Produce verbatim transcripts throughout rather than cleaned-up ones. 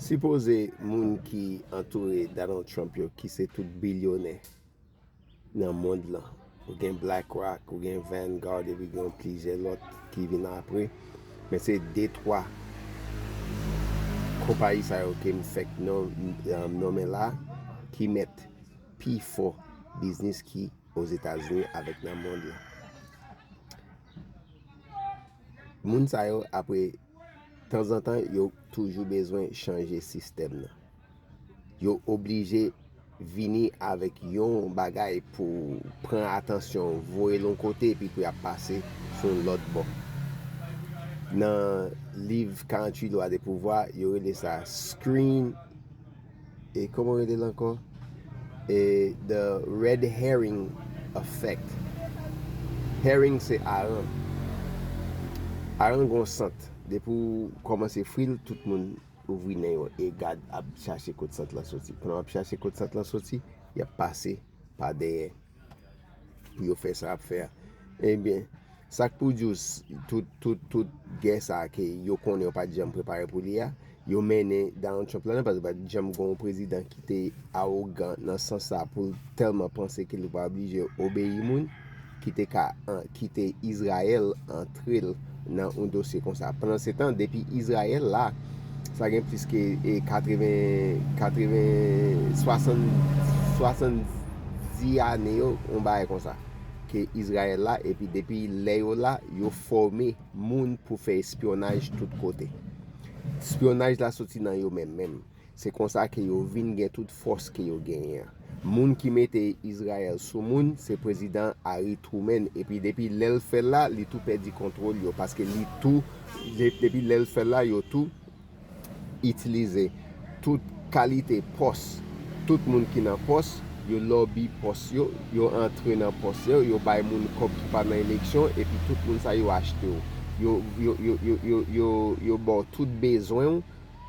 Sipoze moun ki antoure Donald Trump yo, ki se tout bilyonè nan mond lan, ou gen BlackRock, ou gen Vanguard, epi gen plizyè lòt ki vin apre. Men se de twa konpayi sa yo ke m fèk non- um, nonmen la, ki mèt pi fò biznis ki Ozetazini avèk nan mond lan. Moun sa yo, apre tanzantan, yo toujou bezwen chanje sistèm nan. Yo oblije vini avèk yon bagay pou pran atansyon, voye l yon kote, epi pou y ap pase sou yon lòt bò. Nan liv Quarante-huit Lois de Pouvoir, yo rele sa screen, e kòman yo rele l ankò? E the red herring effect. Herring se aran. Aran gon sant. Depi w kòmanse fri l, tout moun ouvri nen yo e gad ap chache kot sant lan soti. Pandan w ap chache kot sant lan soti, y ap pase pa dèyè pou yo fè sa y ap fè a. Ebyen, sa k pou di w, s- tout, tout, tout gè sa a ke yo konnen yo pa t janm prepare pou li a, yo mennen Donald Trump ladan, paske pa t janm gen yon prezidan ki te awogan nan sans sa pou l tèlman panse ke li pa oblije obeyi moun, ki te ka an- kite Izrayèl antre l nan yon dosye konsa. Pandansetan, depi Izrayèl la, sa gen plis ke e, katreven, katreven, swasann, swasanndis ane yo, yon bagay konsa, ke Izrayèl la, epi depi lè yo la, yo fòme moun pou fè espyonaj tout kote. Espyonaj la soti nan yo menm menm. Se konsa ke yo vin gen tout fòs ke yo genyen an. Moun ki mete Izrayèl sou moun, se prezidan Harry Truman. Epi depi lè l fè l la, li tou pèdi kontwòl yo, paske li tou, de- depi lè l fè l la, yo tou itilize tout kalite pòs. Tout moun ki nan pòs, yo lòbi pòs yo, yo antre nan pòs yo, yo bay moun kòb ki pa nan eleksyon, epi tout moun sa yo achte w. Yo, yo, yo, yo, yo, yo, yo ba w tout bezwen w,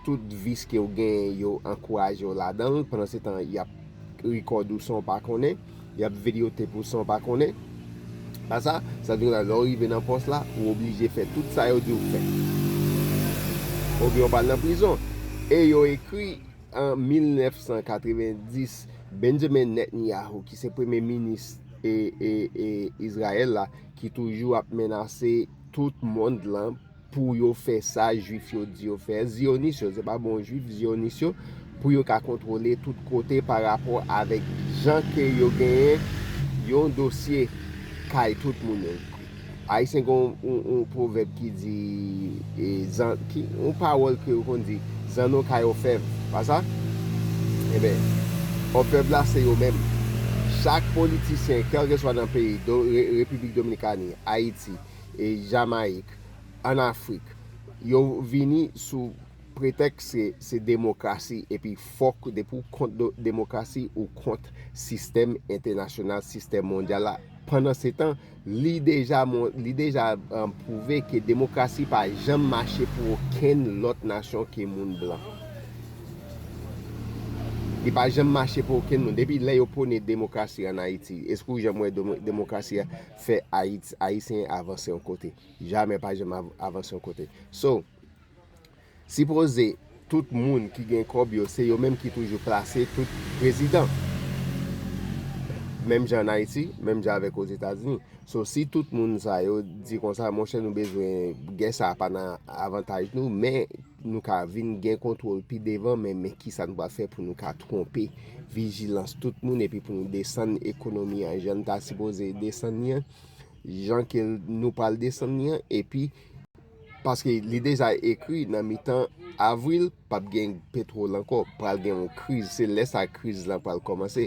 tout vis ke w genyen, yo ankouraje w ladan l. Pandansetan, y ap rikòd ou san w pa konnen, y ap videotep ou san w pa konnen. Pa sa, sa vle di lè w rive nan pòs la, ou oblije fè tout sa yo di w fè. Oubyen w pral nan prizon. E yo ekri an mil nèf san katrevendis, Benjamin Netanyahu, ki se premye minis e, e, e Izrayèl la, ki toujou ap menase tout mond lan pou yo fè sa Jwif yo di yo fè. Ziyonis yo, se pa bon Jwif, Ziyonis yo, pou yo ka kontwole tout kote pa rapò avèk jan ke yo genyen yon dosye kay tout moun yo. Ayisyen gen yon, yon, yon pwovèb ki di, e, zan, ki, yon pawòl ke yo konn di, zanno kay òfèv, pa sa? Ebyen, òfèv la se yo menm. Chak politisyen, kèlkeswa nan peyi, do, Re- Repiblik Dominikani, Ayiti, e Jamayik, ann Afrik, yo vini sou pretèks se, se demokrasi, epi fòk depi w kont do- demokrasi, ou kont sistèm entènasyonal, sistèm mondyal la. Pandansetan, li deja mon- li deja, um, pwouve ke demokrasi pa janm mache pou okenn lòt nasyon ke moun blan. Li pa janm mache pou okenn moun. Depi lè yo pwone demokrasi ann Ayiti, èske w janm wè demo- demokrasi a fè Ayiti, Ayisyen avanse yon kote? Jamè pa janm av- avanse yon kote. So, sipoze tout moun ki gen kòb yo, se yo menm ki toujou plase tout prezidan. Menm jan ann Ayiti, menm jan avèk Ozetazini. So, si tout moun sa yo di konsa, monchè, nou bezwen, gè sa pa nan avantaj nou, men nou ka vin gen kontwòl pi devan, men, men kisa nou pral fè pou nou ka twonpe vijilans tout moun, epi pou nou desann ekonomi an jan n ta sipoze desann li an, jan ke nou pral desann li an, epi paske li deja ekri nan mitan avril, p ap gen petwòl ankò, pral gen yon kriz, se lè sa kriz lan pral kòmanse.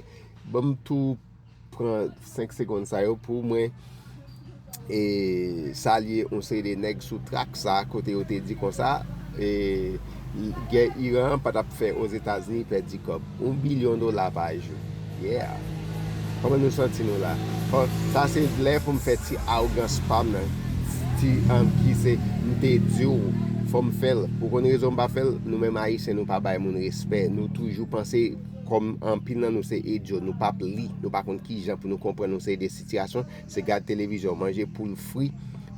Ban m tou pran senk segonn sa yo pou mwen, e, salye yon seri de nèg sou trak sa, kote yo te di konsa, e, gè Iran an pa t ap fè Ozetazini pèdi kòb. Yon bilyon dola pa jou. Yeah. Kòman nou santi nou la? Bon, sa se lè pou m fè ti awogans pa m nan. Ti, um, ki se, m te di w, fò m fè l. Ou konn rezon m pa fè l? Nou menm Ayisyen, nou pa bay moun respè. Nou toujou panse, kòm anpil nan nou se edyo, nou p ap li, nou pa konn kijan pou nou konprann yon seri de sitiyasyon. Se gad televizyon, manje poul fri,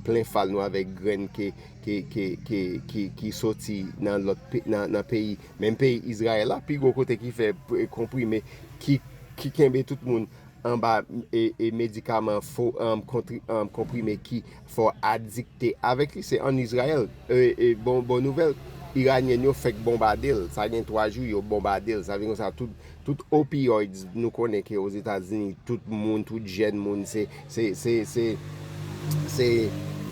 plen fal nou avèk grenn ke, ke, ke, ke, ki, ki soti nan lòt pe-, nan, nan peyi, menm peyi Izrayèl la, pi gwo kote ki fè p-, konprime, ki, ki kenbe tout moun anba e, e medikaman fo, um, kontri-, um, konprime ki fè w adikte avèk li, se ann Izrayèl. E, e bon, bon nouvèl, Iranyen yo fèk bonbade l. Sa gen twa jou, yo bonbade l. Sa vin konsa, tout, tout opioids, nou konnen ke Ozetazini, tout moun, tout jèn moun, se, se, se, se, se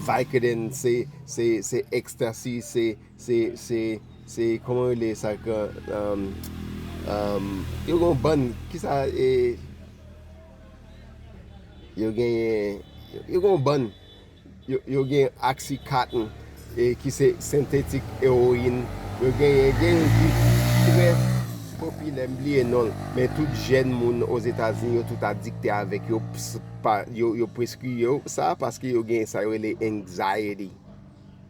Vicodin, se, se, se ecstasy, se, se, se, se, kòman yo rele sa, kan, um, um, yo gen yon bann, kisa, e, yo genyen, yo gen yon bann, yo, yo gen oxycontin, e, ki se sentetik ewoyin, yo genyen, gen yon ki trè popilè, m bliye non l, men tout jèn moun Ozetazini, yo tout adikte avèk yo, ps-, pa, yo, yo preskri yo sa, paske yo gen sa yo rele anxiety.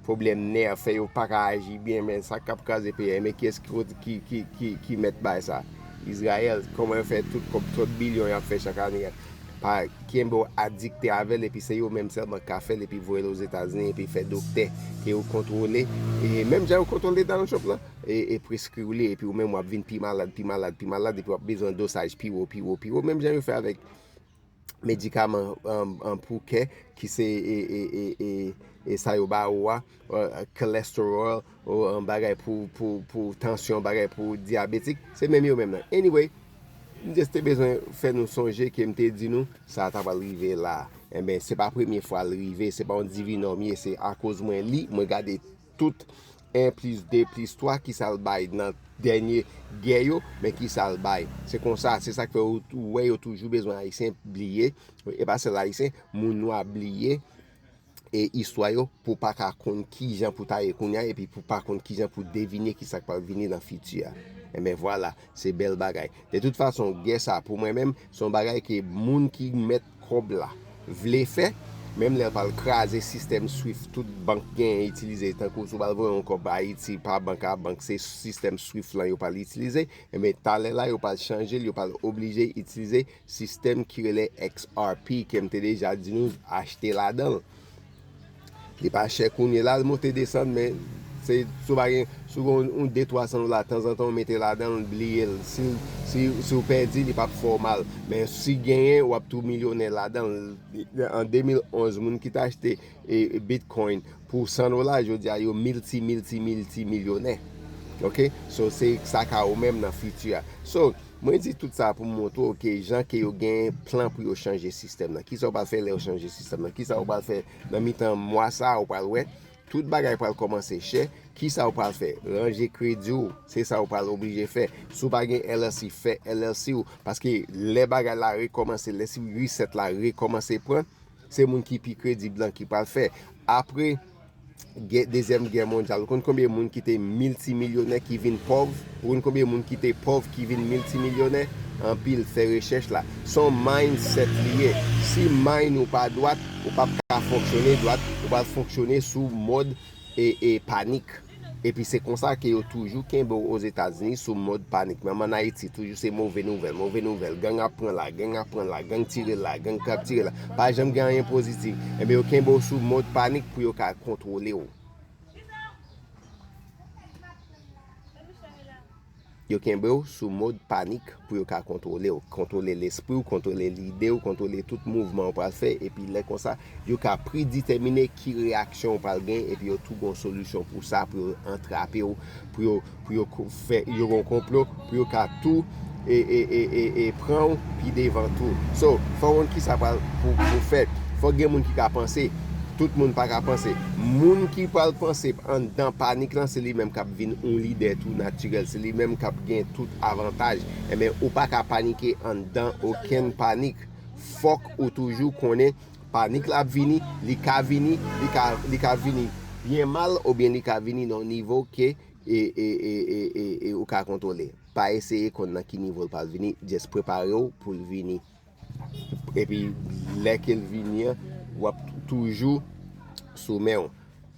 Pwoblèm nè fè yo pa ka aji byen, men sa k ap kraze peyi a, men kiyès ki, ki, ki, ki, ki mèt bay sa? Izrayèl, kòman yo fè tout kòb, trant bilyon y ap fè chak ane a, pa kenbe w adikte avè l, epi se yo menm sèlman k ka fè l, epi voye l Ozetazini, epi fè doktè ke yo kontwole, e menm jan yo kontwole Donald Trump lan, e, e preskri w li, epi ou menm w ap vin pi malad, pi malad, pi malad, epi w ap bezwen dosaj pi wo, pi wo, pi wo, menm jan yo fè avèk medikaman, um, um, pou kè, ki se, e, e, e, e, e sa yo ba ou a, uh, cholesterol, ou, um, bagay pou, pou, pou tansyon, bagay pou dyabetik, se menm yo menm nan. Anyway, m just te bezwen fè nou sonje ke m te di nou, sa ta pral rive la. Enben, se pa premye fwa l rive, se pa yon divinòm ye, se akoz mwen li, mwen gade tout en plis de plis twa, kisa l bay nan dènye gè yo, men kisa l bay. Se konsa, se sa k fè ou, ou wè yo toujou bezwen Ayisyen bliye, e pa sèl Ayisyen, moun nwa bliye, e istwa yo, pou pa ka konn kijan pou ta ye kounye a, epi pou pa konn kijan pou devine kisa k pral vini nan fiti a. Enben vwala, se bèl bagay. De tout fason, gè sa, pou mwen menm, se yon bagay ke moun ki mèt kòb la vle fè, menm lè l pral kraze sistèm Swift tout bank genyen itilize, tankou si w pral voye yon kòb Ayiti pa bank a bank, se sistèm Swift lan yo pral itilize, enben talè la yo pral chanje l, yo pral oblije itilize sistèm ki rele X R P, ke m te deja di nou achte ladan l. Li pa chè kounye la, l monte desann, men se, si w pa gen, si w gen yon, yon de twa san dola, tanzantan w mete ladan l, bliye l. Si, si, si w pèdi, li p ap fè w mal. Men si genyen, w ap tou milyonè ladan l. An de mil onz, moun ki t achte, e, Bitcoin pou san dola, jodi a, yo milti, milti, milti milyonè. Ok? So, se sa ka ou menm nan fiti a. So, mwen di tout sa pou m montre w ke jan ke yo gen plan pou yo chanje sistèm nan. Kisa w pral fè lè yo chanje sistèm nan? Kisa w pral fè nan mitan mwa sa a? Ou pral wè, tout bagay pral kòmanse chè. Kisa w pral fè? Ranje kredi w. Se sa w pral oblije fè. Si w pa gen L L C, fè L L C w. Paske lè bagay la rekòmanse, lè si reset la rekòmanse pran, se moun ki pi kredib lan ki pral fè. Apre gè, dezyèm gè mondyal, ou konn konbyen moun ki te miltimilyonè ki vin pòv? Ou konn konbyen moun ki te pòv ki vin miltimilyonè? Anpil, fè rechèch la. Se yon mindset li ye. Si mind ou pa dwat, ou p ap ka fonksyone dwat, ou pral fonksyone sou mòd e, e panik. Epi se konsa ke yo toujou kenbe w Ozetazini sou mòd panik. Menm ann Ayiti, toujou se move nouvèl, move nouvèl. Gang ap pran la, gang ap pran la, gang tire la, gang k ap tire la. Pa janm gen anyen pozitif. Enben, yo kenbe w sou mòd panik pou yo ka kontwole w. Yo kenbe w sou mòd panik pou yo ka kontwole w, kontwole lespri w, kontwole lide w, kontwole tout mouvman w pral fè, epi lè konsa, yo ka predetèmine ki reyaksyon w pral gen, epi yo tou gon solisyon pou sa, pou yo antrape w, pou yo, pou yo ko-, fè, yo gon konplo, pou yo ka tou, e, e, e, e, e pran w pi devan tou. So, fò w konn kisa pral pou, pou fèt. Fò gen moun ki ka panse. Tout moun pa ka panse. Moun ki pral panse anndan panik lan, se li menm k ap vin yon lidè tou natirèl. Se li menm k ap gen tout avantaj. Enben, ou pa ka panike anndan okenn panik. Fòk ou toujou konnen panik la ap vini, li ka vini, li ka, li ka vini byen mal, oubyen li ka vini nan yon nivo ke, e, e, e, e, e, e ou ka kontwole. Pa eseye konn nan ki nivo l pral vini, just prepare w pou l vini. Epi, lè ke l vini an, w ap toujou sou men w.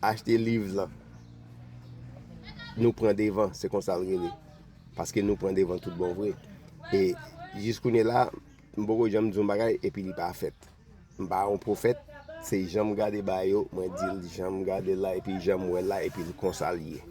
Achte liv lan. Nou pran devan, se konsa l rele. Paske nou pran devan tout bon vre. E jis kounye la, m poko janm di yon bagay epi li pa fèt. M pa yon pwofèt, Se jan m gade bagay yo, mwen di l jan m gade l la, epi jan m wè l la, epi l konsa l ye.